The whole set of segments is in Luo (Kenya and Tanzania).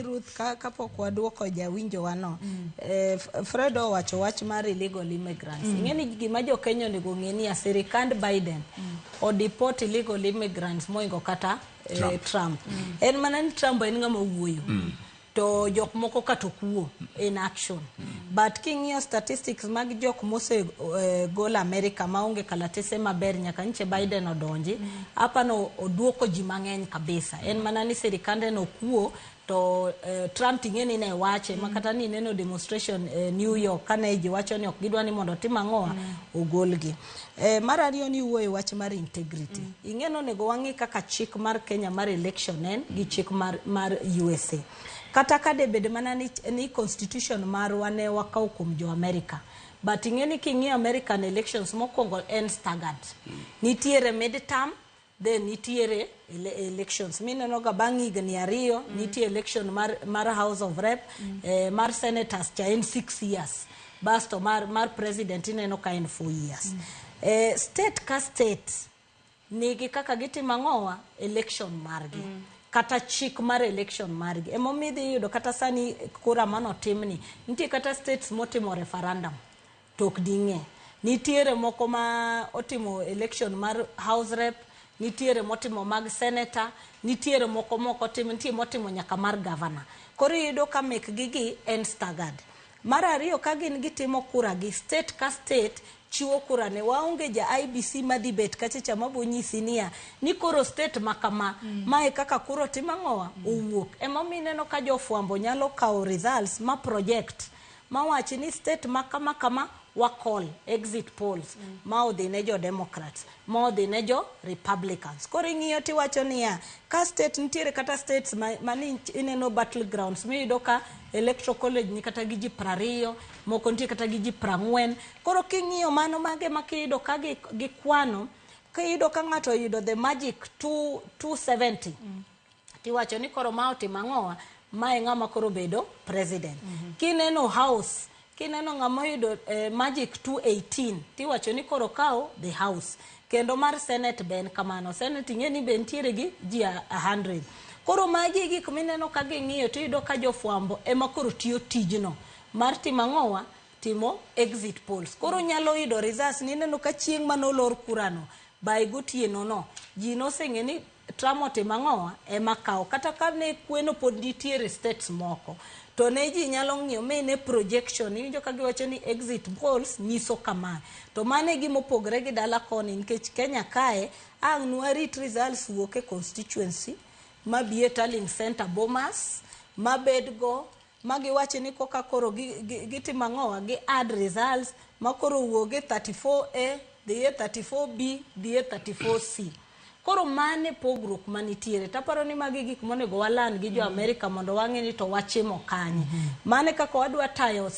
ni Ruth, kapok waduoko jawinjo wano, Fred owacho wach mar illegal immigrants. Ing'e ni gima jo Kenya onego ng'e ni ya sirikand Biden odeport illegal immigrants moingo kata Trump. Trump. En mana ni Trump en ng'ama wuoyo. To jok moko kata ok wuo in action. But king'iyo statistics mag jok mose gol America maonge kalatese maber nyaka nche Biden odonji, apano oduoko ji mang'eny kabisa. En mana ni sirikande no kuo to Trump ting'e ni ne wache ma kata ni neno demonstration New York kane ji wacho ni ok gidwa ni mondo otim ang'owa ogolgi. Mar ariyo ni wuoyo wach mar integrity. Ing'e ni onego wang'i kaka chik mar Kenya mar election en gi chik mar USA. Kata ka de bed mana ni constitution marwa ne wakawo kuom jo America. But ing'e ni king'iyo American elections mokwongo en staggered. Nitiere midterm, then nitiere elections. Mineno ga bang' higni 2 nitie election mar House of Rep, mar senators cha en 6 years. Basto mar president ineno ka en 4 years. State ka state nigi kaka gitimo ang'owa election margi. Kata chik mar election margi. Emomiyo idhi yudo kata sani kura manotimni, nitie kata states motimo referendum to ok ding'e. Nitiere moko ma otimo election mar House Rep, nitiere motimo mag senator, nitiere moko moko timo, nitie motimo nyaka mar governor. Koro iyudo ka mekgi gi en staggered. Mar ariyo ka gin gitimo kura gi state ka state chiwo kura ne waonge ja IEBC madhi bet kacha cha mabo nyisi niya ni koro state ma kama mae kaka kura otimo ang'owa owuok. Emomiyo ineno ka jofwambo nyalo kawo results ma project mawachi ni state ma kama kama wa call exit polls ma odhi ne jo Democrats ma odhi ne jo Republicans. Koro ing'iyo tiwacho niya ka state nitiere kata states mani ineno battlegrounds miyudo ka electoral college ni kata gi ji 20, moko nitie kata gi ji 40. Koro king'iyo mano mage ma kiyudo ka gikwano, kiyudo ka ng'ato oyudo the magic 270, tiwacho ni koro ma otimo ang'owa, mae ng'ama koro bedo president. Kineno house, kineno ng'ama oyudo magic 218, tiwacho ni koro kawo the house. Kendo mar senate be en kamano. Senate ing'e ni be nitiere gi ji 100. Koro magi e gik mineno ka ging'iyo tiyudo ka jofwambo ema koro tiyo tijno mar timo ang'owa, timo exit polls. Koro nyalo yudo results ni ineno ka chieng' manolor kurano by gotieno no ji noseng'e ni Trump otimo ang'owa ema kawo. Kata ka ne kweno pod nitiere states moko to ne ji nyalo ng'iyo mine projection, iwinjo ka giwacho ni exit polls nyiso kama. To mano e gima opogore gi dala koni nikech Kenya kae ang' nwarit results wuok e constituency mabi e tallying center Bomas mabed go magiwacho ni koka koro gitimo ang'owa gi add results ma koro wuog e 34A dhi e 34B dhi e 34C. Koro mane pogruok manitiere. Taparo ni magi gik monego walan gi jo Amerika mondo wang'e ni to wachimo kanye. Mane kaka wadwa tayo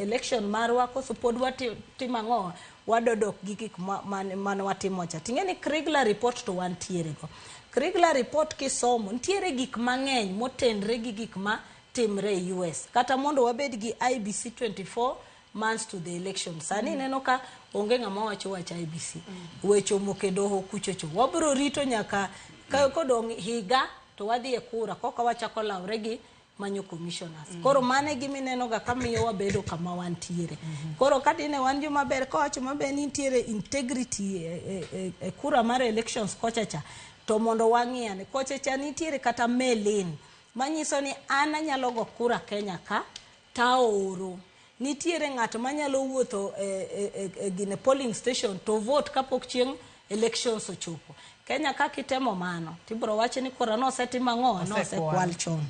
election marwa koso pod watimo ang'o, wadodok gi gik mane watimo cha. Ting'e ni Kriegler report to wantiere go. Kriegler report kisomo, nitiere gik mang'eny motenre gi gik ma timre e US. Kata mondo wabed gi IEBC 24 months to the election. Sani ineno ka onge ng'ama wacho wach IEBC. Weche omoko e doho kuchocho. Wabiro rito nyaka ka kodong' higa to wadhi e kura koka wachako lawre gi manyo commissioners. Koro mano e gima ineno ga kamiyo wabedo kama wantiere. Koro ka dine wan joma ber kowacho maber ni nitiere integrity e kura mar elections kocha cha, to mondo wang'i ane. Kocha cha nitiere kata mail-in manyiso ni an anyalo go kura Kenya ka taoro. Nitiere ng'at manyalo wuotho e gine polling station to vote kapok chieng' elections ochopo. Kenya ka kitemo mano, tibiro wacho ni kura nosetim ang'o? Nosekwal chon.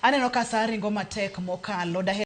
Aneno ka saa ringo matek mokalo.